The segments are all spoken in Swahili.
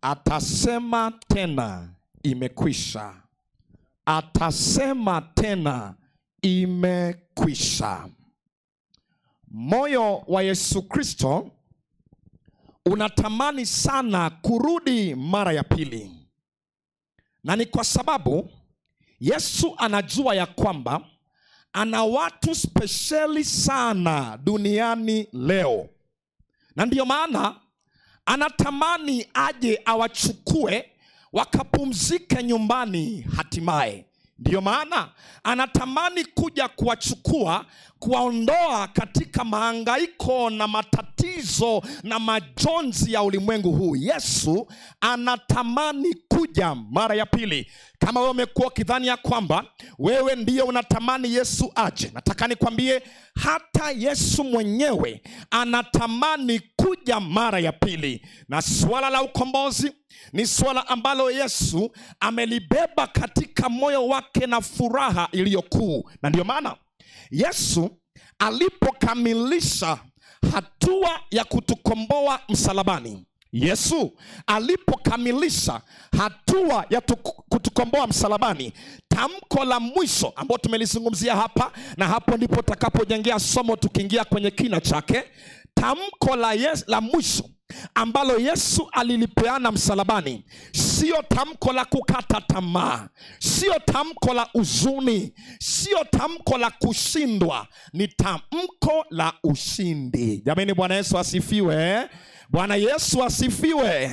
Atasema tena imekwisha. Atasema tena imekwisha. Moyo wa Yesu Kristo unatamani sana kurudi mara ya pili. Na ni kwa sababu Yesu anajua ya kwamba ana watu spesheli sana duniani leo. Na ndiyo maana anatamani aje awachukue wakapumzike nyumbani hatimaye. Ndiyo maana anatamani kuja kuwachukua, kuwaondoa katika mahangaiko na matatizo na majonzi ya ulimwengu huu. Yesu anatamani kuja mara ya pili. Kama wewe umekuwa ukidhani ya kwamba wewe ndiyo unatamani Yesu aje, nataka nikwambie hata Yesu mwenyewe anatamani kuja mara ya pili. Na swala la ukombozi ni swala ambalo Yesu amelibeba katika moyo wake na furaha iliyokuu. Na ndiyo maana Yesu alipokamilisha hatua ya kutukomboa msalabani, Yesu alipokamilisha hatua ya kutukomboa msalabani, tamko la mwisho ambalo tumelizungumzia hapa, na hapo ndipo tutakapojengea somo tukiingia kwenye kina chake, tamko la mwisho ambalo Yesu alilipeana msalabani, sio tamko la kukata tamaa, sio tamko la huzuni, sio tamko la kushindwa, ni tamko la ushindi. Jamani, Bwana Yesu asifiwe. Bwana Yesu asifiwe.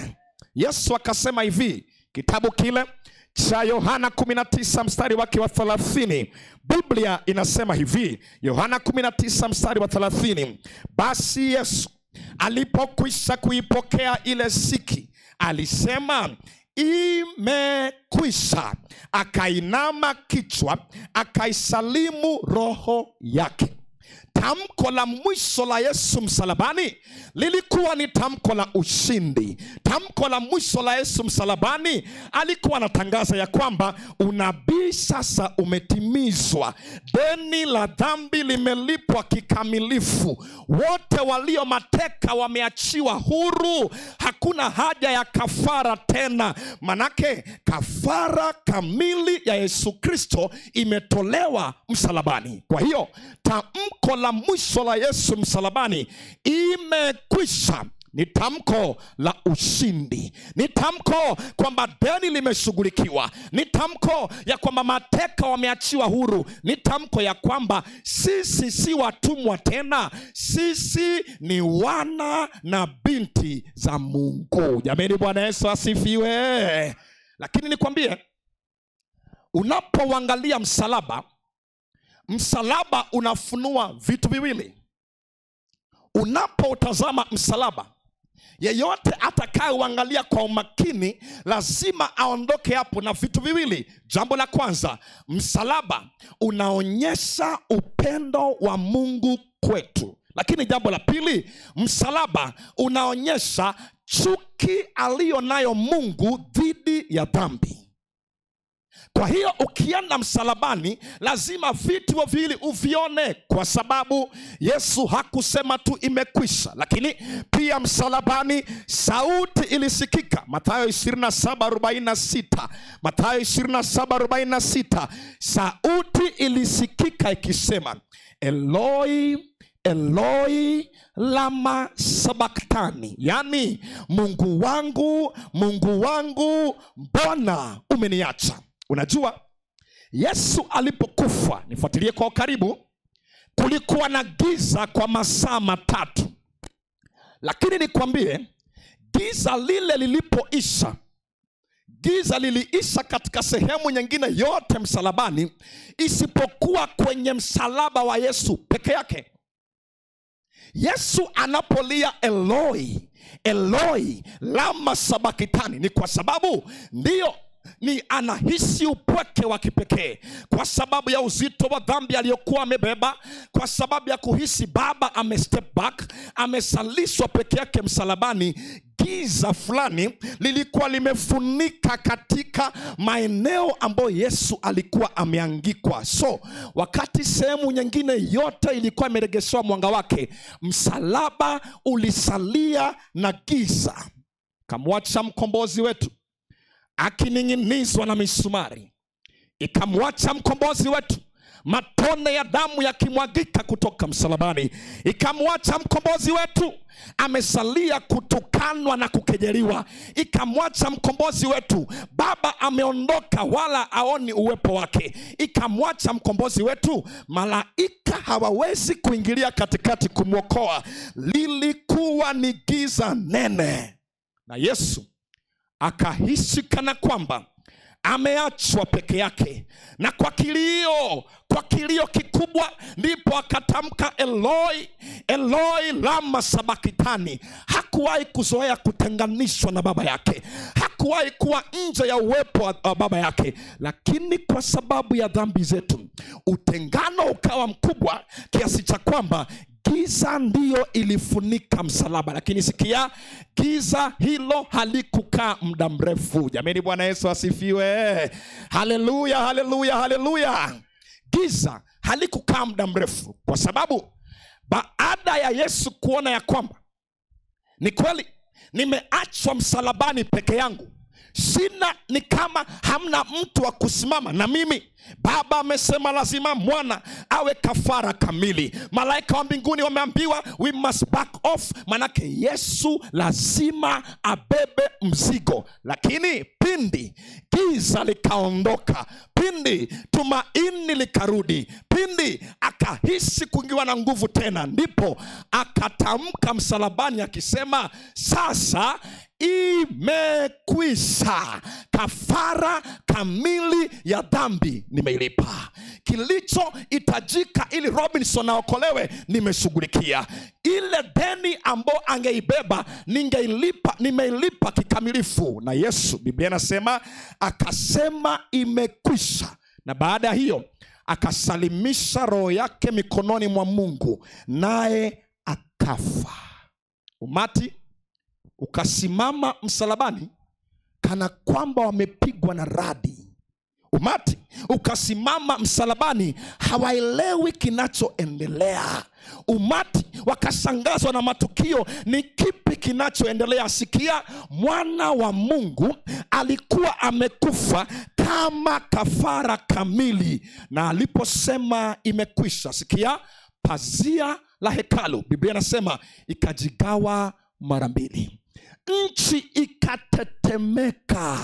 Yesu akasema hivi, kitabu kile cha Yohana 19 mstari wake wa 30. Biblia inasema hivi, Yohana 19 mstari wa 30. Basi Yesu alipokwisha kuipokea ile siki, alisema imekwisha. Akainama kichwa, akaisalimu roho yake. Tamko la mwisho la Yesu msalabani lilikuwa ni tamko la ushindi. Tamko la mwisho la Yesu msalabani alikuwa anatangaza ya kwamba unabii sasa umetimizwa, deni la dhambi limelipwa kikamilifu, wote walio mateka wameachiwa huru, hakuna haja ya kafara tena. Manake kafara kamili ya Yesu Kristo imetolewa msalabani. Kwa hiyo tamko la mwisho la Yesu msalabani, imekwisha, ni tamko la ushindi. Ni tamko kwamba deni limeshughulikiwa. Ni tamko ya kwamba mateka wameachiwa huru. Ni tamko ya kwamba sisi si watumwa tena, sisi ni wana na binti za Mungu. Jamani, Bwana Yesu asifiwe. Lakini nikwambie, unapoangalia msalaba, msalaba unafunua vitu viwili. Unapotazama msalaba, yeyote atakayeuangalia kwa umakini lazima aondoke hapo na vitu viwili. Jambo la kwanza, msalaba unaonyesha upendo wa Mungu kwetu. Lakini jambo la pili, msalaba unaonyesha chuki aliyonayo Mungu dhidi ya dhambi. Kwa hiyo ukienda msalabani lazima vitu viwili uvione, kwa sababu Yesu hakusema tu imekwisha, lakini pia msalabani sauti ilisikika. Mathayo 27:46, Mathayo 27:46, sauti ilisikika ikisema, Eloi Eloi lama sabaktani, yani Mungu wangu, Mungu wangu, mbona umeniacha? Unajua, Yesu alipokufa, nifuatilie kwa karibu, kulikuwa na giza kwa masaa matatu. Lakini nikwambie, giza lile lilipoisha, giza liliisha katika sehemu nyingine yote msalabani, isipokuwa kwenye msalaba wa Yesu peke yake. Yesu anapolia Eloi, Eloi lama sabakitani, ni kwa sababu ndiyo ni anahisi upweke wa kipekee, kwa sababu ya uzito wa dhambi aliyokuwa amebeba, kwa sababu ya kuhisi Baba ame step back, amesalishwa peke yake msalabani. Giza fulani lilikuwa limefunika katika maeneo ambayo Yesu alikuwa ameangikwa. So wakati sehemu nyingine yote ilikuwa imeregeshewa mwanga wake, msalaba ulisalia na giza. Kamwacha mkombozi wetu akining'inizwa na misumari, ikamwacha mkombozi wetu matone ya damu yakimwagika kutoka msalabani, ikamwacha mkombozi wetu amesalia kutukanwa na kukejeliwa, ikamwacha mkombozi wetu Baba ameondoka wala aoni uwepo wake, ikamwacha mkombozi wetu malaika hawawezi kuingilia katikati kumwokoa. Lilikuwa ni giza nene, na Yesu akahisi kana kwamba ameachwa peke yake, na kwa kilio kikubwa ndipo akatamka Eloi, Eloi lama sabakitani. Hakuwahi kuzoea kutenganishwa na baba yake, hakuwahi kuwa nje ya uwepo wa baba yake, lakini kwa sababu ya dhambi zetu utengano ukawa mkubwa kiasi cha kwamba giza ndiyo ilifunika msalaba. Lakini sikia, giza hilo halikukaa muda mrefu. Jamani, Bwana Yesu asifiwe. Haleluya, haleluya, haleluya. Giza halikukaa muda mrefu, kwa sababu baada ya Yesu kuona ya kwamba ni kweli nimeachwa msalabani peke yangu, sina, ni kama hamna mtu wa kusimama na mimi. Baba amesema lazima mwana awe kafara kamili. Malaika wa mbinguni wameambiwa we must back off, manake Yesu lazima abebe mzigo. Lakini pindi giza likaondoka, pindi tumaini likarudi, pindi akahisi kuingiwa na nguvu tena, ndipo akatamka msalabani akisema, sasa imekwisha, kafara kamili ya dhambi nimeilipa. Kilichohitajika ili Robinson aokolewe nimeshughulikia. Ile deni ambayo angeibeba ningeilipa, nimeilipa kikamilifu. Na Yesu, Biblia inasema akasema imekwisha, na baada hiyo akasalimisha roho yake mikononi mwa Mungu, naye akafa. Umati ukasimama msalabani kana kwamba wamepigwa na radi. Umati ukasimama msalabani, hawaelewi kinachoendelea. Umati wakashangazwa na matukio, ni kipi kinachoendelea? Sikia, mwana wa Mungu alikuwa amekufa kama kafara kamili, na aliposema imekwisha, sikia, pazia la hekalu, Biblia inasema ikajigawa mara mbili. Nchi ikatetemeka,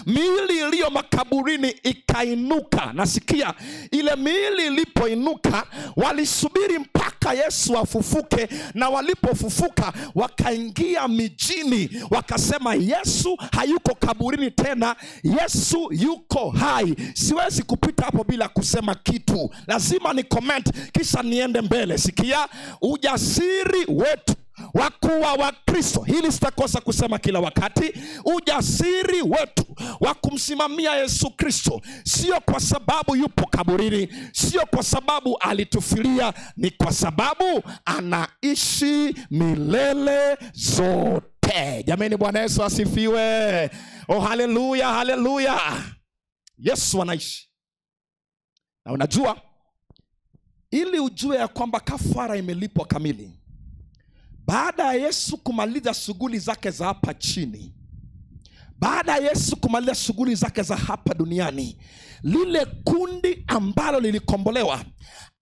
miili iliyo makaburini ikainuka. Nasikia ile miili ilipoinuka, walisubiri mpaka Yesu afufuke, na walipofufuka wakaingia mijini, wakasema Yesu hayuko kaburini tena, Yesu yuko hai. Siwezi kupita hapo bila kusema kitu, lazima ni comment kisha niende mbele. Sikia, ujasiri wetu wakuwa wa Kristo, hili sitakosa kusema kila wakati, ujasiri wetu wa kumsimamia Yesu Kristo sio kwa sababu yupo kaburini, sio kwa sababu alitufilia, ni kwa sababu anaishi milele zote. Jamani, Bwana Yesu asifiwe. Oh, haleluya, haleluya. Yesu anaishi. Na unajua, ili ujue ya kwamba kafara imelipwa kamili, baada ya Yesu kumaliza shughuli zake za hapa chini, baada ya Yesu kumaliza shughuli zake za hapa duniani, lile kundi ambalo lilikombolewa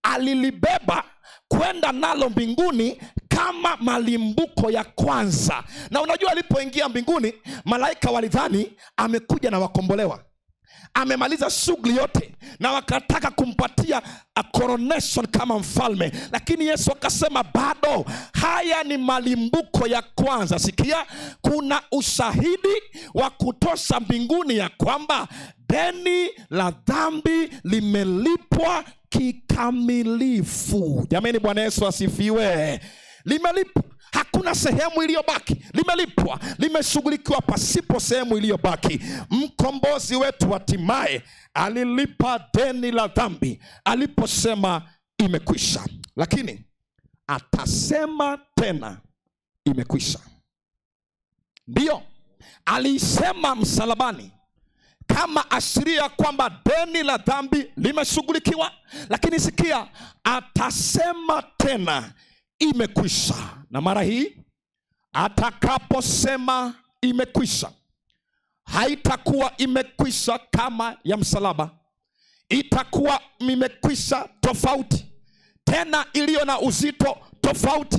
alilibeba kwenda nalo mbinguni kama malimbuko ya kwanza. Na unajua alipoingia mbinguni, malaika walidhani amekuja na wakombolewa, amemaliza shughuli yote, na wakataka kumpatia a coronation kama mfalme, lakini Yesu akasema bado, haya ni malimbuko ya kwanza. Sikia, kuna ushahidi wa kutosha mbinguni ya kwamba deni la dhambi limelipwa kikamilifu. Jamani, Bwana Yesu asifiwe. Limelipwa, hakuna sehemu iliyobaki. Limelipwa, limeshughulikiwa pasipo sehemu iliyobaki. Mkombozi wetu hatimaye alilipa deni la dhambi aliposema imekwisha. Lakini atasema tena imekwisha. Ndiyo, alisema msalabani kama ashiria kwamba deni la dhambi limeshughulikiwa, lakini sikia, atasema tena imekwisha. Na mara hii atakaposema imekwisha, haitakuwa imekwisha kama ya msalaba. Itakuwa imekwisha tofauti, tena iliyo na uzito tofauti,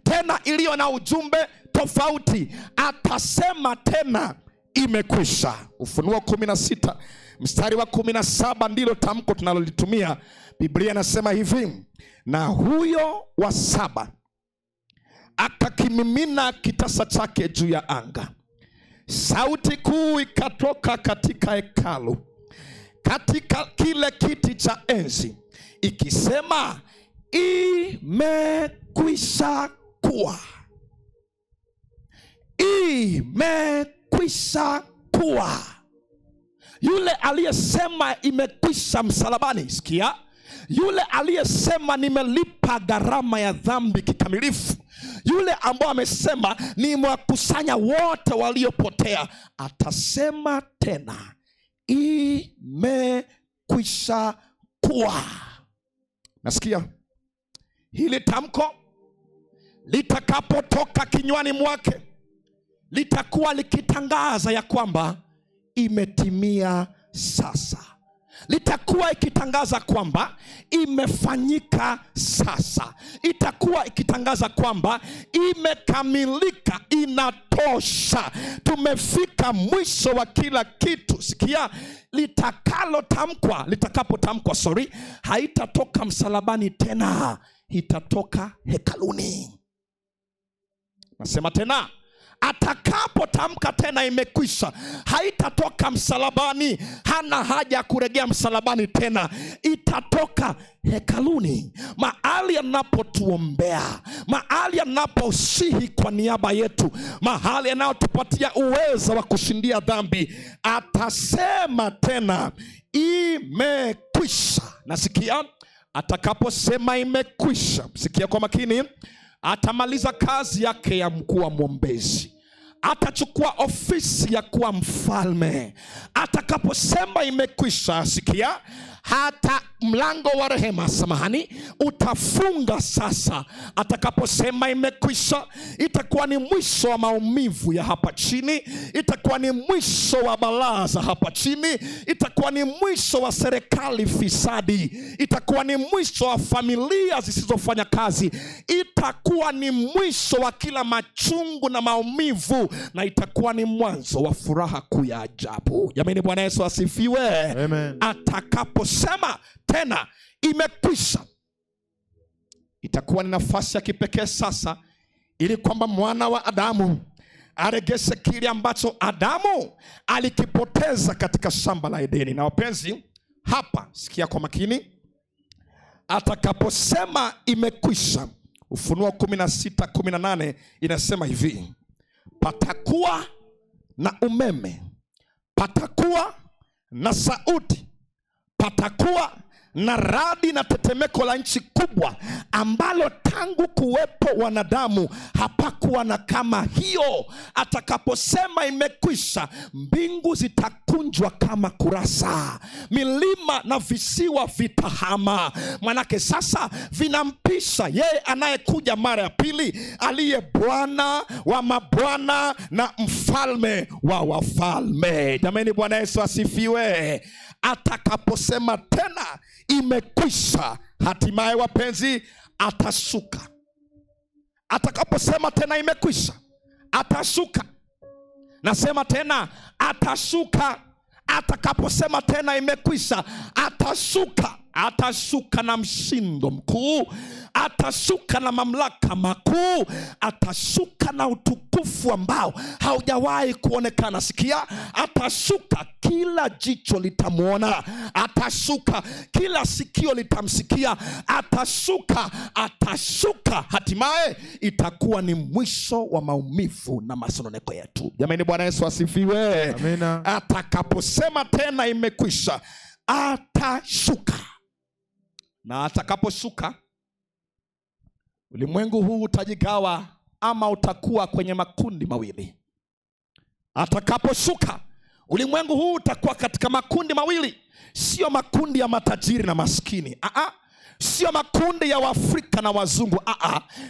tena iliyo na ujumbe tofauti. Atasema tena imekwisha. Ufunuo 16 mstari wa 17 ndilo tamko tunalolitumia. Biblia inasema hivi: na huyo wa saba akakimimina kitasa chake juu ya anga, sauti kuu ikatoka katika hekalu, katika kile kiti cha enzi, ikisema, imekwisha kuwa. Imekwisha kuwa. Yule aliyesema imekwisha msalabani, sikia, yule aliyesema nimelipa gharama ya dhambi kikamilifu, yule ambao amesema nimewakusanya wote waliopotea, atasema tena imekwisha kuwa. Nasikia hili tamko litakapotoka kinywani mwake litakuwa likitangaza ya kwamba imetimia sasa. Litakuwa ikitangaza kwamba imefanyika sasa. Itakuwa ikitangaza kwamba imekamilika, inatosha, tumefika mwisho wa kila kitu. Sikia, litakalotamkwa, litakapotamkwa, sorry, haitatoka msalabani tena, itatoka hekaluni. Nasema tena, atakapotamka tena imekwisha, haitatoka msalabani, hana haja ya kuregea msalabani tena, itatoka hekaluni, mahali anapotuombea, mahali anaposihi kwa niaba yetu, mahali anayotupatia uwezo wa kushindia dhambi. Atasema tena imekwisha. Nasikia, atakaposema imekwisha, sikia kwa makini, atamaliza kazi yake ya mkuu wa mwombezi, atachukua ofisi ya kuwa mfalme. Atakaposema imekwisha, sikia, hata mlango wa rehema, samahani, utafunga sasa. Atakaposema imekwisha, itakuwa ni mwisho wa maumivu ya hapa chini, itakuwa ni mwisho wa balaa za hapa chini, itakuwa ni mwisho wa serikali fisadi, itakuwa ni mwisho wa familia zisizofanya kazi, itakuwa ni mwisho wa kila machungu na maumivu, na itakuwa ni mwanzo wa furaha kuu ya ajabu. Jamani, Bwana Yesu asifiwe. Amen. Atakaposema tena imekwisha, itakuwa ni nafasi ya kipekee sasa, ili kwamba mwana wa Adamu aregeshe kile ambacho Adamu alikipoteza katika shamba la Edeni. Na wapenzi, hapa sikia kwa makini, atakaposema imekwisha, Ufunuo 16:18 inasema hivi: patakuwa na umeme, patakuwa na sauti, patakuwa na radi na tetemeko la nchi kubwa, ambalo tangu kuwepo wanadamu hapakuwa na kama hiyo. Atakaposema imekwisha, mbingu zitakunjwa kama kurasa, milima na visiwa vitahama. Manake sasa vinampisha yeye anayekuja mara ya pili, aliye Bwana wa mabwana na mfalme wa wafalme. Jamani, Bwana Yesu asifiwe. Atakaposema tena imekwisha, hatimaye wapenzi, atashuka. Atakaposema tena imekwisha, atashuka. Nasema tena, atashuka. Atakaposema tena imekwisha, atashuka. Atashuka na mshindo mkuu, atashuka na mamlaka makuu, atashuka na utukufu ambao haujawahi kuonekana. Sikia, atashuka, kila jicho litamuona, atashuka, kila sikio litamsikia, atashuka, atashuka. Hatimaye itakuwa ni mwisho wa maumivu na masononeko yetu. Jamani, Bwana Yesu asifiwe. Amina. Atakaposema tena imekwisha, atashuka. Na atakaposhuka, ulimwengu huu utajigawa ama utakuwa kwenye makundi mawili. Atakaposhuka, ulimwengu huu utakuwa katika makundi mawili. Sio makundi ya matajiri na maskini. Sio makundi ya Waafrika na wazungu,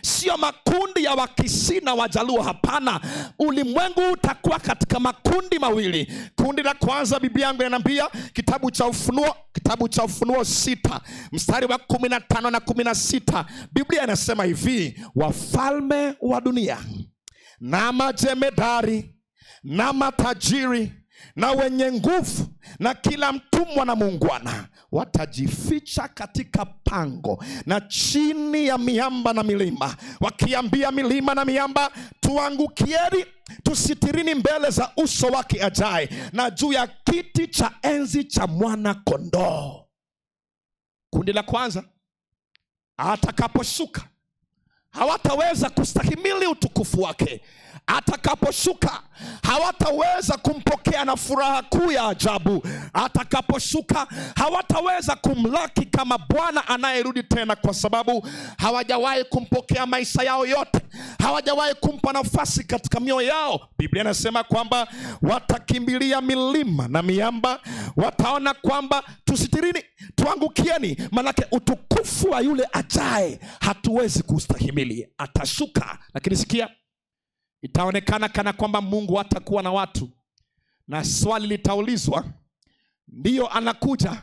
sio makundi ya Wakisii na Wajaluo, hapana. Ulimwengu utakuwa katika makundi mawili. Kundi la kwanza, Biblia yangu inaniambia kitabu cha Ufunuo, kitabu cha Ufunuo 6 mstari wa 15 na 16, Biblia inasema hivi: wafalme wa dunia na majemedari na matajiri na wenye nguvu na kila mtumwa na muungwana watajificha katika pango na chini ya miamba na milima, wakiambia milima na miamba, tuangukieni, tusitirini mbele za uso wake ajaye na juu ya kiti cha enzi cha mwana kondoo. Kundi la kwanza, atakaposhuka hawataweza kustahimili utukufu wake. Atakaposhuka hawataweza kumpokea na furaha kuu ya ajabu. Atakaposhuka hawataweza kumlaki kama Bwana anayerudi tena, kwa sababu hawajawahi kumpokea maisha yao yote, hawajawahi kumpa nafasi katika mioyo yao. Biblia inasema kwamba watakimbilia milima na miamba, wataona kwamba tusitirini, tuangukieni, manake utukufu wa yule ajaye hatuwezi kustahimili. Atashuka. Lakini sikia, itaonekana kana kwamba Mungu hatakuwa na watu, na swali litaulizwa, ndiyo anakuja,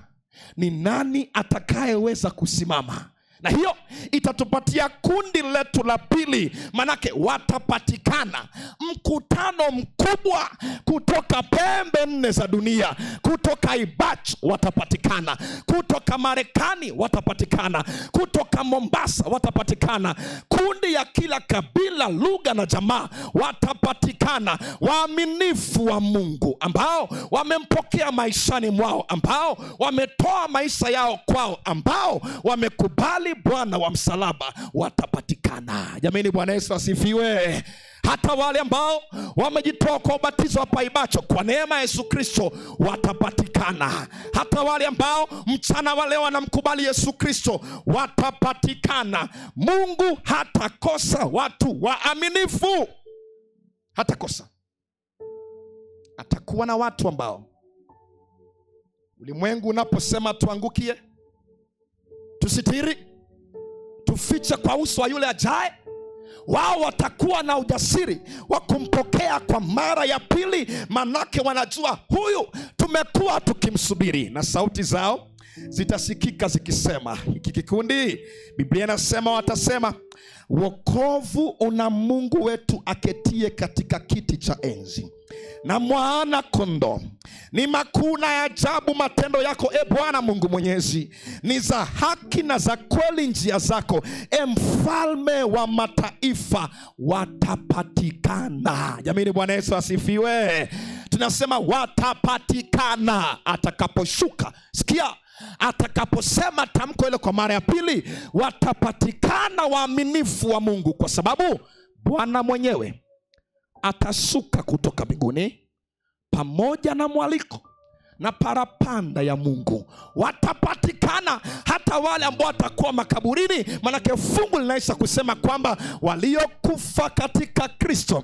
ni nani atakayeweza kusimama? Na hiyo itatupatia kundi letu la pili, manake watapatikana mkutano mkubwa kutoka pembe nne za dunia. Kutoka Ibach watapatikana, kutoka Marekani watapatikana, kutoka Mombasa watapatikana, kundi ya kila kabila, lugha na jamaa watapatikana, waaminifu wa Mungu ambao wamempokea maishani mwao, ambao wametoa maisha yao kwao, ambao wamekubali Bwana wa msalaba, watapatikana. Jamani, Bwana Yesu asifiwe. Hata wale ambao wamejitoa kwa ubatizo hapa Ibacho kwa neema ya Yesu Kristo watapatikana. Hata wale ambao mchana wa leo wanamkubali Yesu Kristo watapatikana. Mungu hatakosa watu waaminifu, hatakosa. Atakuwa na watu ambao ulimwengu unaposema tuangukie, tusitiri, tufiche kwa uso wa yule ajaye, wao watakuwa na ujasiri wa kumpokea kwa mara ya pili, manake wanajua huyu tumekuwa tukimsubiri. Na sauti zao zitasikika zikisema, hiki kikundi, Biblia inasema watasema, wokovu una Mungu wetu aketie katika kiti cha enzi na mwana kondoo. Ni makuu na ya ajabu matendo yako, e Bwana Mungu Mwenyezi, ni za haki na za kweli njia zako, e mfalme wa mataifa. Watapatikana. Jamani, Bwana Yesu asifiwe. Tunasema watapatikana atakaposhuka. Sikia, atakaposema tamko ile kwa mara ya pili, watapatikana waaminifu wa Mungu, kwa sababu Bwana mwenyewe atashuka kutoka mbinguni pamoja na mwaliko na parapanda ya Mungu. Watapatikana hata wale ambao watakuwa makaburini, manake fungu linaisha kusema kwamba waliokufa katika Kristo,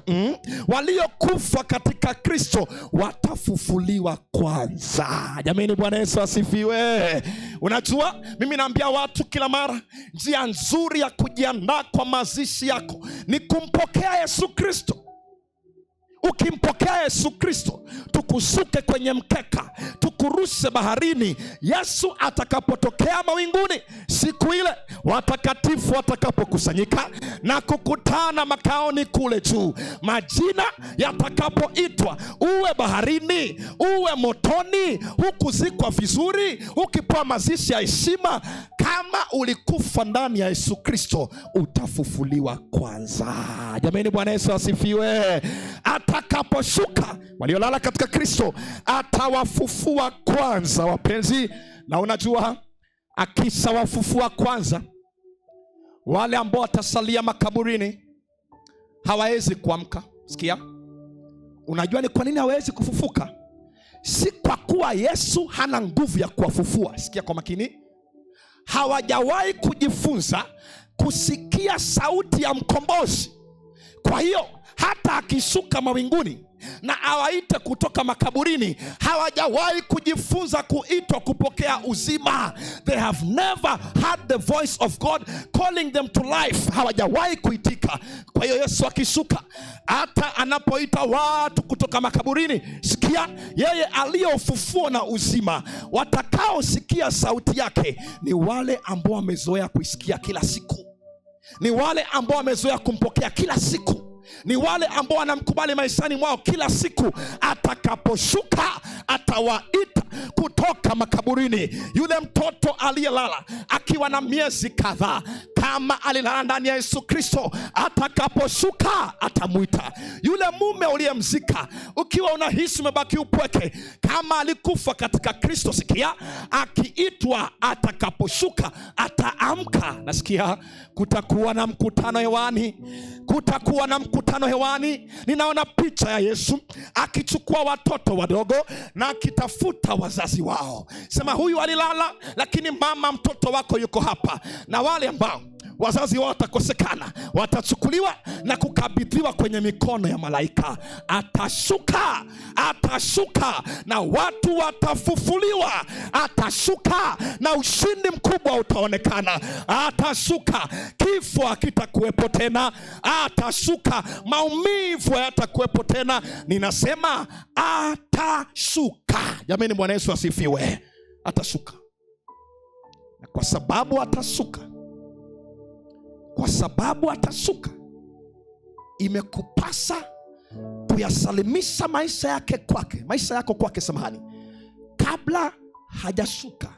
waliokufa katika Kristo watafufuliwa kwanza. Jamani, Bwana Yesu asifiwe. Unajua, mimi naambia watu kila mara, njia nzuri ya kujiandaa kwa mazishi yako ni kumpokea Yesu Kristo. Ukimpokea Yesu Kristo, tukusuke kwenye mkeka, tukuruse baharini. Yesu atakapotokea mawinguni siku ile, watakatifu watakapokusanyika na kukutana makaoni kule juu, majina yatakapoitwa, uwe baharini, uwe motoni, hukuzikwa vizuri, ukipewa mazishi ya heshima, kama ulikufa ndani ya Yesu Kristo utafufuliwa kwanza. Jamani, Bwana Yesu asifiwe. Atakaposhuka, waliolala katika Kristo atawafufua kwanza, wapenzi. Na unajua, akishawafufua kwanza, wale ambao watasalia makaburini hawawezi kuamka. Sikia, unajua ni kwa nini hawawezi kufufuka? Si kwa kuwa Yesu hana nguvu ya kuwafufua. Sikia kwa makini, hawajawahi kujifunza kusikia sauti ya mkombozi. Kwa hiyo hata akishuka mawinguni na awaite kutoka makaburini, hawajawahi kujifunza kuitwa kupokea uzima. They have never heard the voice of God calling them to life. Hawajawahi kuitika. Kwa hiyo Yesu akishuka, hata anapoita watu kutoka makaburini, sikia, yeye aliye ufufuo na uzima, watakaosikia sauti yake ni wale ambao wamezoea kuisikia kila siku, ni wale ambao wamezoea kumpokea kila siku, ni wale ambao wanamkubali maishani mwao kila siku. Atakaposhuka atawaita kutoka makaburini. Yule mtoto aliyelala akiwa na miezi kadhaa, kama alilala ndani ya Yesu Kristo, atakaposhuka atamuita. Yule mume uliyemzika ukiwa unahisi umebaki upweke, kama alikufa katika Kristo, sikia, akiitwa atakaposhuka ataamka. Nasikia kutakuwa na mkutano hewani, kutakuwa na mkutano hewani. Ninaona picha ya Yesu akichukua watoto wadogo na akitafuta wazazi wao. Sema, huyu alilala, lakini mama mtoto wako yuko hapa. Na wale ambao wazazi wao watakosekana, watachukuliwa na kukabidhiwa kwenye mikono ya malaika. Atashuka, atashuka na watu watafufuliwa. Atashuka na ushindi mkubwa utaonekana. Atashuka, kifo hakitakuwepo tena. Atashuka, maumivu hayatakuwepo tena. Ninasema atashuka. Jamani, Bwana Yesu asifiwe. Atashuka. Na kwa sababu atashuka, kwa sababu atashuka, imekupasa kuyasalimisha maisha yake kwake, maisha yako kwake, samahani, kabla hajashuka,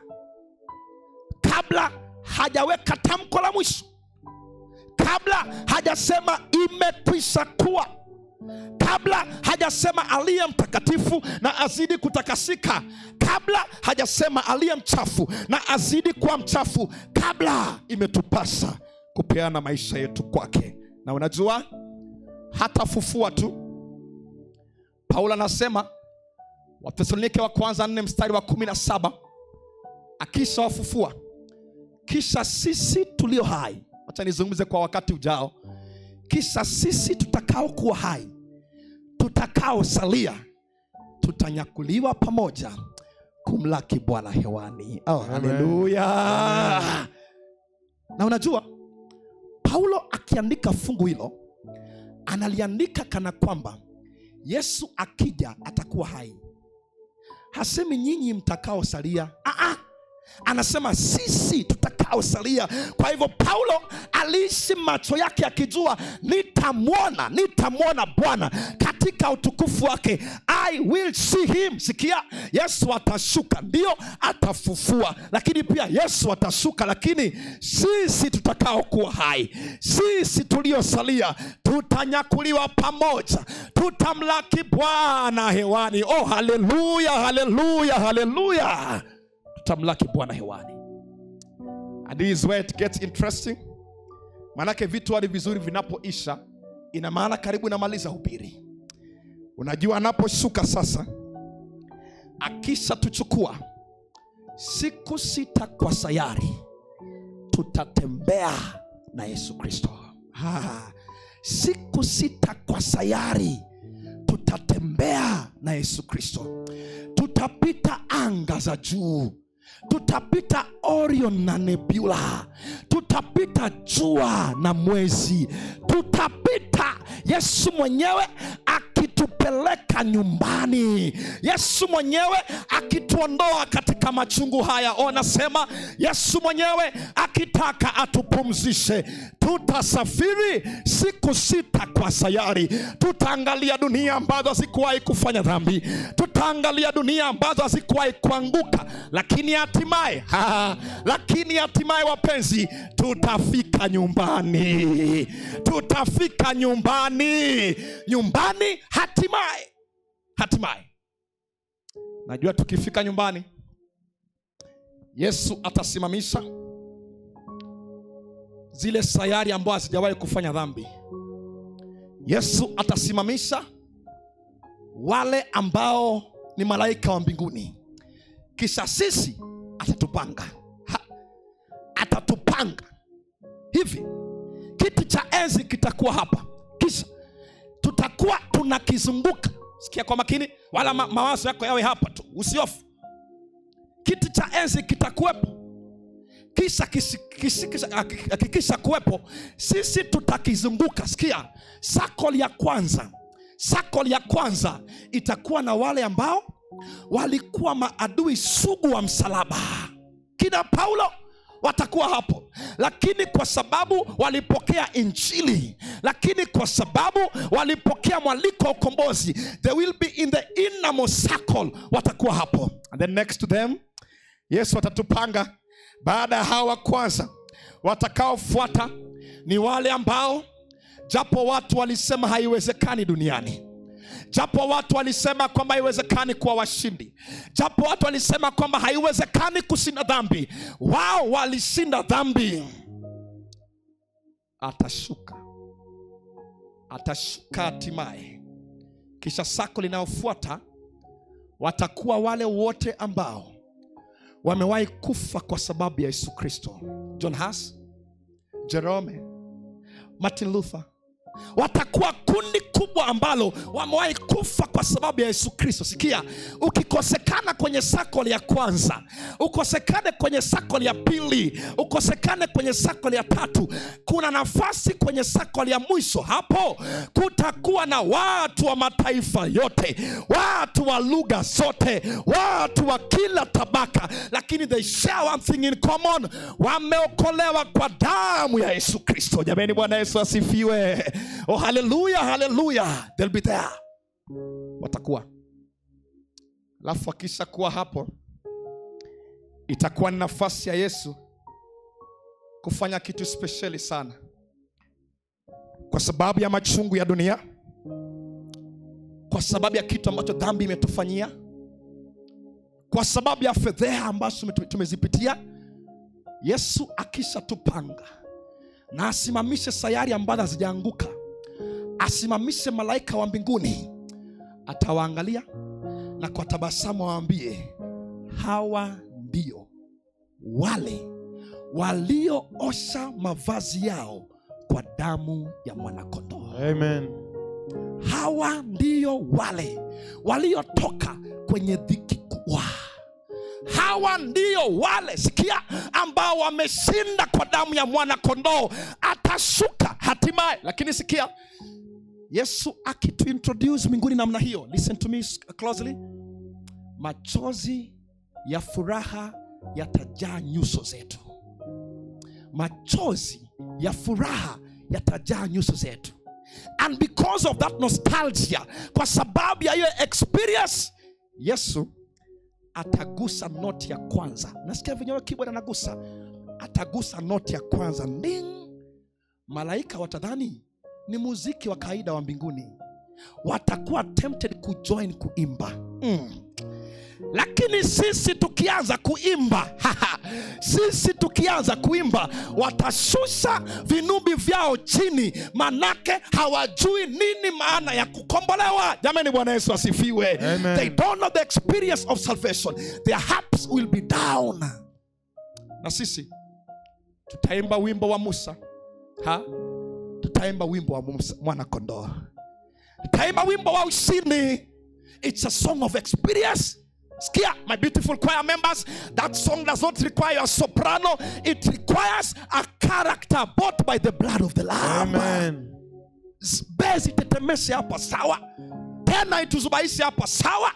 kabla hajaweka tamko la mwisho, kabla hajasema imekwisha kuwa, kabla hajasema aliye mtakatifu na azidi kutakasika, kabla hajasema aliye mchafu na azidi kuwa mchafu, kabla imetupasa kupeana maisha yetu kwake. Na unajua hatafufua tu. Paulo anasema Wathesalonike wa kwanza 4 mstari wa 17, akisha wafufua, kisha sisi tulio hai, acha nizungumze kwa wakati ujao, kisha sisi tutakao kuwa hai, tutakao salia, tutanyakuliwa pamoja kumlaki Bwana hewani. Oh, haleluya. Na unajua Paulo akiandika fungu hilo, analiandika kana kwamba Yesu akija atakuwa hai. Hasemi nyinyi mtakao salia. Anasema sisi tutakao salia. Kwa hivyo Paulo aliishi macho yake akijua nitamwona, nitamwona Bwana katika utukufu wake. I will see him. Sikia, Yesu atashuka, ndio atafufua, lakini pia Yesu atashuka, lakini sisi tutakao kuwa hai, sisi tuliosalia, tutanyakuliwa pamoja, tutamlaki Bwana hewani. Oh, haleluya, haleluya, haleluya. Tutamlaki Bwana hewani. And this is where it gets interesting. Manake vitu hadi vizuri vinapoisha, ina maana karibu namaliza hubiri. Unajua anaposhuka sasa, akisha tuchukua siku 6 kwa sayari, tutatembea na Yesu Kristo. Siku 6 kwa sayari tutatembea na Yesu Kristo. Tutapita anga za juu, tutapita Orion na Nebula, tutapita jua na mwezi, tutapita Yesu mwenyewe akitupeleka nyumbani, Yesu mwenyewe akituondoa katika machungu haya. Nasema Yesu mwenyewe akitaka atupumzishe. Tutasafiri siku 6 kwa sayari. Tutaangalia dunia ambazo hazikuwahi kufanya dhambi, tutaangalia dunia ambazo hazikuwahi kuanguka, lakini hatimaye, lakini hatimaye wapenzi, tutafika nyumbani. Tutafika nyumbani, nyumbani hatimaye, hatimaye. Najua tukifika nyumbani, Yesu atasimamisha zile sayari ambazo hazijawahi kufanya dhambi. Yesu atasimamisha wale ambao ni malaika wa mbinguni. Kisha sisi atatupanga. Atatupanga hivi, kiti cha enzi kitakuwa hapa, kisha tutakuwa tunakizunguka. Sikia kwa makini, wala mawazo yako yawe hapa tu, usihofu. Kiti cha enzi kitakuwepo. Kisha kisha kuwepo, sisi tutakizunguka. Sikia, circle ya kwanza, circle ya kwanza itakuwa na wale ambao walikuwa maadui sugu wa msalaba. Kina Paulo watakuwa hapo, lakini kwa sababu walipokea injili, lakini kwa sababu walipokea mwaliko wa ukombozi, they will be in the innermost circle, watakuwa hapo. And then next to them, Yesu atatupanga. Baada ya hawa kwanza, watakaofuata ni wale ambao japo watu walisema haiwezekani duniani, japo watu walisema kwamba haiwezekani kuwa washindi, japo watu walisema kwamba haiwezekani kushinda dhambi, wao walishinda dhambi. Atashuka, atashuka hatimaye. Kisha sako linalofuata watakuwa wale wote ambao wamewahi kufa kwa sababu ya Yesu Kristo. John Huss, Jerome, Martin Luther, watakuwa kundi kubwa ambalo wamewahi kufa kwa sababu ya Yesu Kristo. Sikia, ukikosekana kwenye circle ya kwanza, ukosekane kwenye circle ya pili, ukosekane kwenye circle ya tatu, kuna nafasi kwenye circle ya mwisho. Hapo kutakuwa na watu wa mataifa yote, watu wa lugha zote, watu wa kila tabaka, lakini they share one thing in common, wameokolewa kwa damu ya Yesu Kristo. Jamani, Bwana Yesu asifiwe. Oh, hallelujah, hallelujah. They'll be there. Watakuwa. Alafu akisha kuwa hapo, itakuwa ni nafasi ya Yesu kufanya kitu speciali sana. Kwa sababu ya machungu ya dunia, kwa sababu ya kitu ambacho dhambi imetufanyia, kwa sababu ya fedheha ambazo tumezipitia, Yesu akisha tupanga na asimamishe sayari ambazo hazijaanguka, asimamishe malaika wa mbinguni, atawaangalia na kwa tabasamu awaambie, hawa ndio wale walioosha mavazi yao kwa damu ya mwanakondoo. Amen. Hawa ndio wale waliotoka kwenye dhiki kubwa. Hawa ndio wale, sikia, ambao wameshinda kwa damu ya mwanakondoo. Atashuka hatimaye. Lakini sikia, Yesu akituintroduce mbinguni namna hiyo, listen to me closely, machozi ya furaha yatajaa nyuso zetu. Machozi ya furaha yatajaa nyuso zetu. And because of that nostalgia, kwa sababu ya hiyo experience, Yesu atagusa noti ya kwanza. Nasikia venyewe keyboard anagusa. Atagusa noti ya kwanza. Ding! Malaika watadhani ni muziki wa kawaida wa mbinguni. Watakuwa tempted kujoin kuimba. Lakini sisi tukianza kuimba, sisi tukianza kuimba, watashusha vinubi vyao chini, manake hawajui nini maana ya kukombolewa. Jamani, Bwana Yesu asifiwe. Amen. They don't know the experience of salvation. Their hearts will be down. Na sisi tutaimba wimbo wa Musa. Ha? Tutaimba wimbo wa Musa, mwana kondoo. Tutaimba wimbo wa ushindi. It's a song of experience. Sikia, my beautiful choir members, that song does not require a soprano. It requires a character bought by the blood of the Lamb. Amen. Bezi tetemeshe hapa sawa, tena ituzubaishe hapa sawa,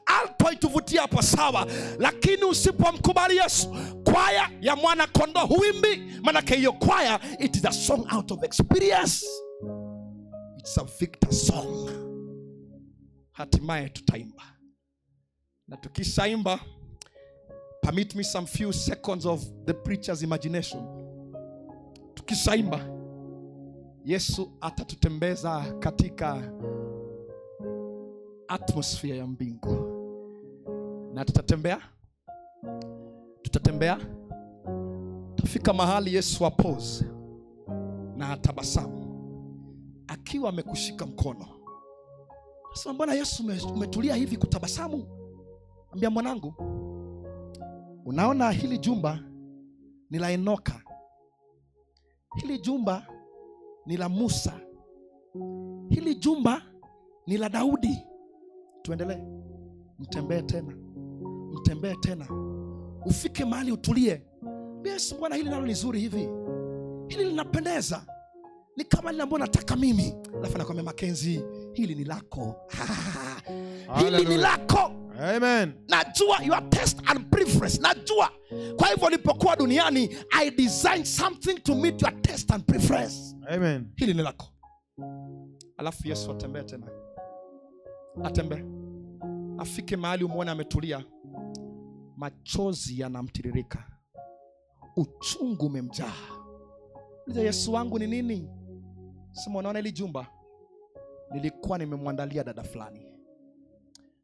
alto ituvutie hapa sawa, lakini usipomkubali Yesu, kwaya ya mwana kondoo huimbi. Manake hiyo kwaya, it is a song out of experience. It's a victor song. Hatimaye tutaimba. Na tukishaimba, permit me some few seconds of the preacher's imagination. Tukishaimba, Yesu atatutembeza katika atmosphere ya mbingu. Na tutatembea, tutatembea, tafika mahali Yesu apose na atabasamu akiwa amekushika mkono. Sasa mbona Yesu umetulia hivi kutabasamu? Ambia mwanangu, unaona hili jumba ni la Enoka, hili jumba ni la Musa, hili jumba ni la Daudi, Tuendelee. Mtembee tena. Mtembee tena. Ufike mahali utulie. Yesu, Bwana, hili nalo ni zuri hivi. Hili linapendeza. Ni kama lile ambalo nataka mimi. Alafu anakuambia Makenzi, hili ni lako. Hili ni lako. Amen. Najua your taste and preference. Najua. Kwa hivyo nilipokuwa duniani, I designed something to meet your taste and preference. Amen. Hili ni lako. Alafu Yesu atembee tena. Atembee. Afike mahali umuone ametulia. Machozi yanamtiririka. Uchungu umemjaa. Uliza, Yesu wangu ni nini? Sema, unaona hili jumba? Nilikuwa nimemwandalia dada fulani.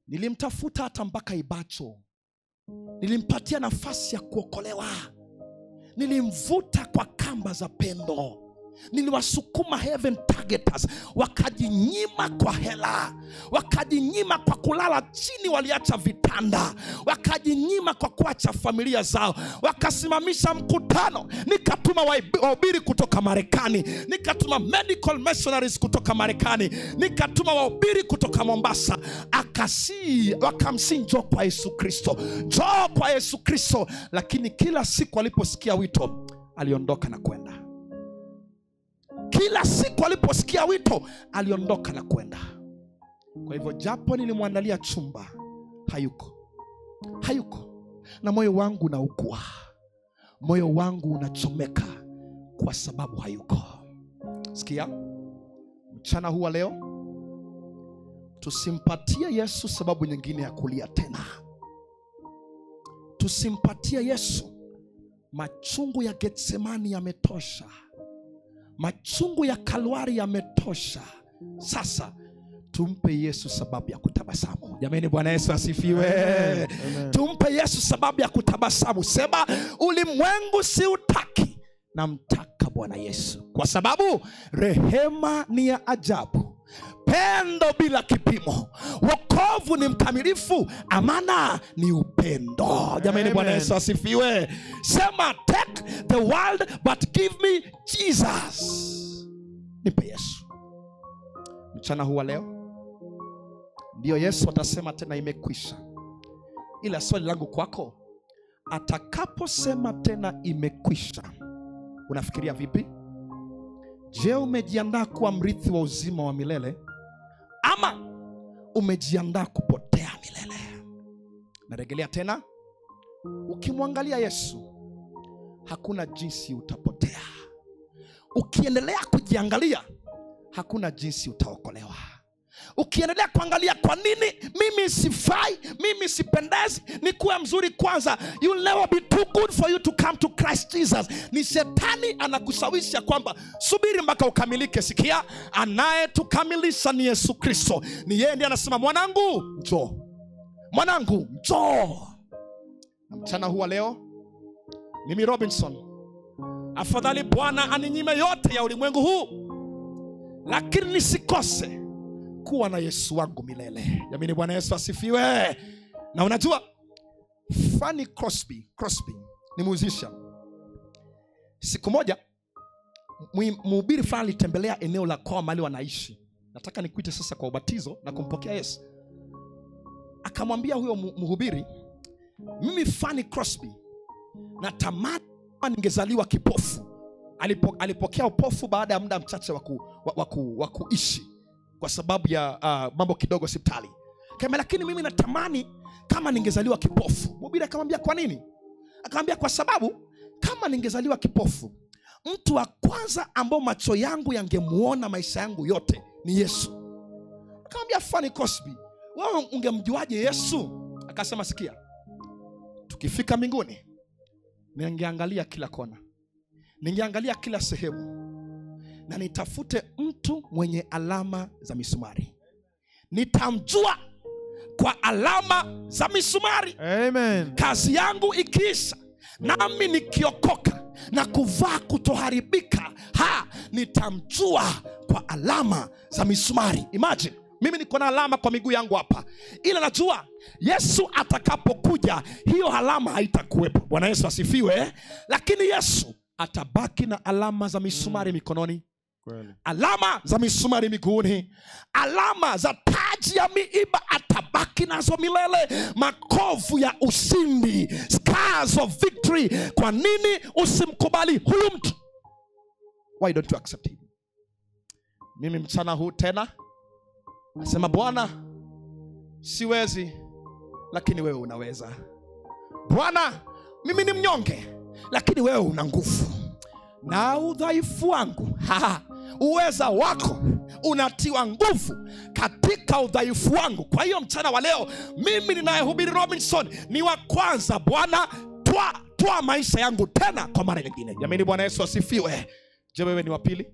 Nilimtafuta hata mpaka Ibacho. Nilimpatia nafasi ya kuokolewa. Nilimvuta kwa kamba za pendo. Niliwasukuma heaven targeters. Wakajinyima kwa hela. Wakajinyima kwa kulala chini, waliacha vitanda. Wakajinyima kwa kuacha familia zao. Wakasimamisha mkutano. Nikatuma wahubiri kutoka Marekani. Nikatuma medical missionaries kutoka Marekani. Nikatuma wahubiri kutoka Mombasa. Wakamsi njoo kwa Yesu Kristo. Njoo kwa Yesu Kristo. Lakini kila siku aliposikia wito, aliondoka na kwenda. Kila siku aliposikia wito, aliondoka na kwenda. Kwa hivyo japo nilimwandalia chumba, hayuko. Hayuko. Na moyo wangu unaugua. Moyo wangu unachomeka kwa sababu hayuko. Sikia, mchana huu wa leo, tusimpatie Yesu sababu nyingine ya kulia tena. Tusimpatie Yesu. Machungu ya Getsemani yametosha. Machungu ya Kalwari yametosha. Sasa tumpe Yesu sababu ya kutabasamu. Jamani, Bwana Yesu asifiwe. Amen. Tumpe Yesu sababu ya kutabasamu. Sema, ulimwengu siutaki, namtaka Bwana Yesu. Kwa sababu rehema ni ya ajabu, pendo bila kipimo, wokovu ni mkamilifu, amana ni upendo. Jamani, Bwana Yesu asifiwe. Sema, take the world but give me Jesus. Nipe Yesu. Mchana huu wa leo ndio Yesu atasema tena imekwisha. Ila swali langu kwako, atakaposema tena imekwisha, unafikiria vipi? Je, umejiandaa kuwa mrithi wa uzima wa milele ama umejiandaa kupotea milele? Narejelea tena, ukimwangalia Yesu hakuna jinsi utapotea. Ukiendelea kujiangalia hakuna jinsi utaokolewa. Ukiendelea kuangalia kwa nini mimi sifai, mimi sipendezi, nikuwe mzuri kwanza, you'll never be too good for you to come to Christ Jesus. Ni shetani anakushawishi kwamba subiri mpaka ukamilike. Sikia, anayetukamilisha ni Yesu Kristo. Ni yeye ndiye anasema mwanangu njoo, mwanangu njoo. Na mchana huu wa leo, mimi Robinson, afadhali Bwana aninyime yote ya ulimwengu huu, lakini nisikose kuwa na Yesu wangu milele. Jamani, Bwana Yesu asifiwe. Na unajua Fanny Crosby ni musician. Siku moja mhubiri fulani alitembelea eneo la kwao mahali wanaishi. Nataka nikuite sasa kwa ubatizo na kumpokea Yesu. Akamwambia huyo mhubiri, mimi Fanny Crosby natamani ningezaliwa kipofu. Alipokea upofu baada ya muda mchache wa kuishi kwa sababu ya mambo kidogo hospitali. Kama lakini mimi natamani kama ningezaliwa kipofu. Mhubiri akamwambia kwa nini? Akamwambia kwa sababu kama ningezaliwa kipofu, mtu wa kwanza ambao macho yangu yangemuona maisha yangu yote ni Yesu. Akamwambia Fanny Crosby, wewe ungemjuaje Yesu? Akasema sikia, tukifika mbinguni ningeangalia kila kona, ningeangalia kila sehemu, na nitafute mtu mwenye alama za misumari. Nitamjua kwa alama za misumari. Amen. Kazi yangu ikiisha, nami nikiokoka na kuvaa kutoharibika, nitamjua kwa alama za misumari. Imagine, mimi niko na alama kwa miguu yangu hapa, ila najua Yesu atakapokuja hiyo alama haitakuwepo. Bwana Yesu asifiwe. Lakini Yesu atabaki na alama za misumari mikononi Kweli. Alama za misumari miguuni, alama za taji ya miiba atabaki nazo milele, makovu ya ushindi, scars of victory. Kwa nini usimkubali huyu mtu? Why don't you accept him? Mimi mchana huu tena nasema, Bwana, siwezi, lakini wewe unaweza. Bwana, mimi ni mnyonge, lakini wewe una nguvu. Na udhaifu wangu, uweza wako unatiwa nguvu katika udhaifu wangu. Kwa hiyo mchana wa leo, mimi ninayehubiri Robinson ni wa kwanza. Bwana, toa maisha yangu tena kwa mara nyingine. Jamani, Bwana Yesu asifiwe. Je, wewe ni wa pili?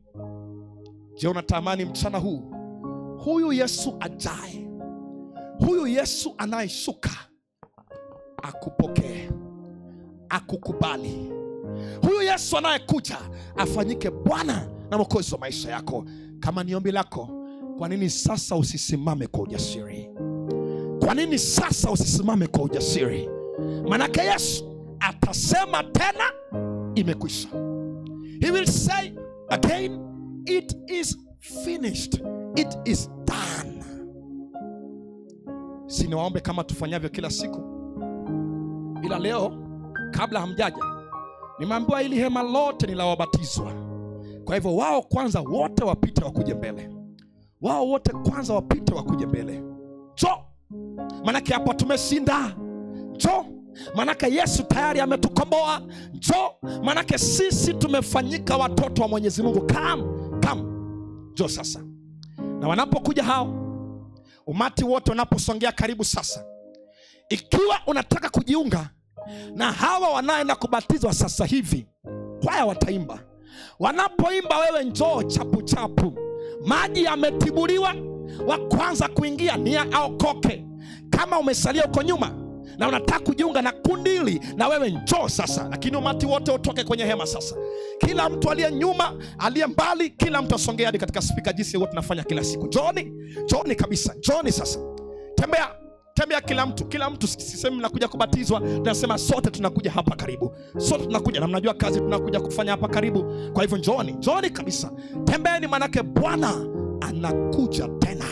Je, unatamani mchana huu huyu Yesu ajaye, huyu Yesu anayeshuka, akupokee, akukubali? Huyu Yesu anayekuja afanyike Bwana na Mwokozi wa maisha yako. Kama ni ombi lako, kwa nini sasa usisimame kwa ujasiri? Kwa nini sasa usisimame kwa ujasiri? Manake Yesu atasema tena, imekwisha. He will say again, it is finished. It is done. Si niwaombe kama tufanyavyo kila siku, ila leo kabla hamjaja, nimeambiwa hili hema lote ni la wabatizwa. Kwa hivyo wao kwanza wote wapite wakuje mbele. Wao wote kwanza wapite wakuje mbele. Njoo. Manake hapa tumeshinda. Njoo. Manake Yesu tayari ametukomboa. Njoo. Manake sisi tumefanyika watoto wa Mwenyezi Mungu. Come, come. Njoo sasa. Na wanapokuja hao, umati wote unaposongea karibu sasa, ikiwa unataka kujiunga na hawa wanaenda kubatizwa sasa hivi, kwaya wataimba. Wanapoimba wewe njoo chapu chapu. Maji yametibuliwa, wa kwanza kuingia ni aokoke. Kama umesalia uko nyuma na unataka kujiunga na kundi hili, na wewe njoo sasa. Lakini umati wote utoke kwenye hema sasa. Kila mtu aliye nyuma, aliye mbali, kila mtu asongee hadi katika spika, jinsi wote tunafanya kila siku. Njooni, njooni kabisa, njooni sasa. Tembea, tembea kila mtu, kila mtu. Sisemi mnakuja kubatizwa, tunasema sote tunakuja hapa karibu. Sote tunakuja, na mnajua kazi tunakuja kufanya hapa karibu. Kwa hivyo njooni, njooni kabisa. Tembeeni, manake Bwana anakuja tena.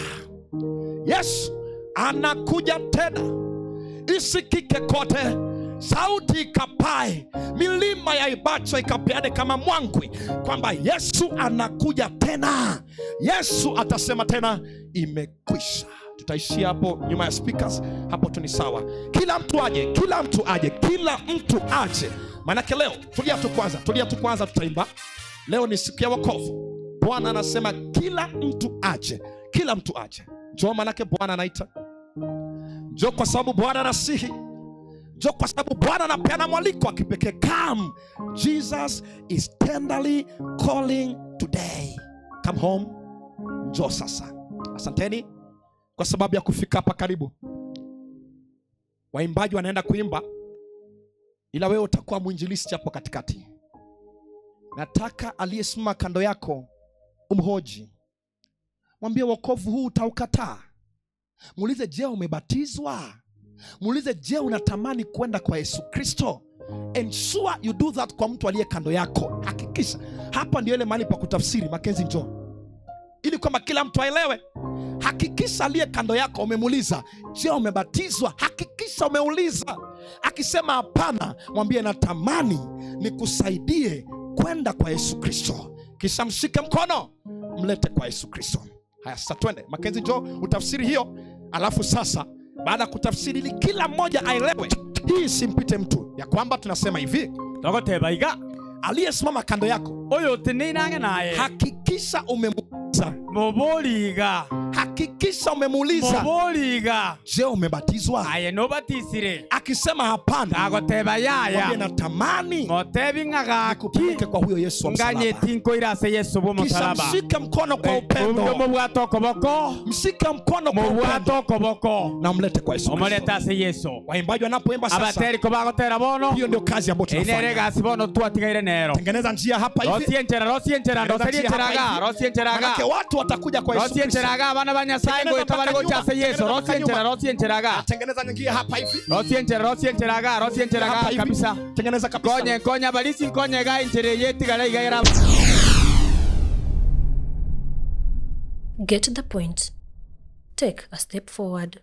Yesu anakuja tena. Isikike kote, sauti ikapae, milima ya Ibacho ikapeane kama mwangwi, kwamba Yesu anakuja tena. Yesu atasema tena, imekwisha. Tutaishia hapo nyuma ya speakers, hapo tu ni sawa. Kila mtu aje, kila mtu aje, kila mtu aje. Manake leo, tulia tu kwanza, tulia tu kwanza, tutaimba. Leo ni siku ya wokovu. Bwana anasema kila mtu aje, kila mtu aje. Njoo, manake Bwana anaita. Njoo kwa sababu Bwana anasihi. Njoo kwa sababu Bwana anapeana mwaliko wa kipekee. Come, Jesus is tenderly calling today. Come home. Njoo sasa. Asanteni kwa sababu ya kufika hapa karibu. Waimbaji wanaenda kuimba, ila wewe utakuwa mwinjilisti hapo katikati. Nataka aliyesimama kando yako umhoji. Mwambie wokovu huu utaukataa. Muulize, je, umebatizwa? Muulize, je, unatamani kwenda kwa Yesu Kristo? Ensure you do that kwa mtu aliye kando yako. Hakikisha. Hapa ndio ile mahali pa kutafsiri. Makenzi, njoo. Ili kwamba kila mtu aelewe. Hakikisha aliye kando yako umemuuliza, je, umebatizwa? Hakikisha umeuliza. Akisema hapana, mwambie natamani nikusaidie kwenda kwa Yesu Kristo. Kisha mshike mkono, mlete kwa Yesu Kristo. Haya, sasa twende. Makenzi, njoo utafsiri hiyo. Alafu sasa baada kutafsiri ili kila mmoja aelewe, hii simpite mtu, ya kwamba tunasema hivi, togoteba iga, aliyesimama kando yako oyo tinenange naye, hakikisha umemuuliza. Moboliga. Hakikisha umemuuliza. Moboliga. Je, umebatizwa? Aye, nobatisire. Akisema hapana, agoteba yaya. Mwambie natamani motebi ng'agaki nikupeleke kwa huyo Yesu wa msalaba. Nganye tinko ira se Yesu bo Kisha msalaba. mshike mkono kwa upendo. Mubwato koboko. Mshike mkono kwa upendo. Mubwato koboko. Na mlete kwa Yesu. Omuleta se Yesu. Waimbaji wanapoimba sasa, abateri ko bagotera bono. Hiyo ndio kazi ambayo tunafanya. Inere gasi bono twatigaire nero. Tengeneza njia hapa hivi. Rosienchera, rosienchera, rosiencheraga, rosiencheraga. Manake watu watakuja kwa Yesu Kristo. Rosiencheraga abana ba Nyasaye ngo itabare gocha se Yesu. Rosienchera, rosiencheraga. Tengeneza njia hapa hivi. Rosienchera, rosiencheraga, rosiencheraga kabisa. Tengeneza kabisa. Konye, konya balisi konye ga inchere yetigara igaira. Get the point. Take a step forward.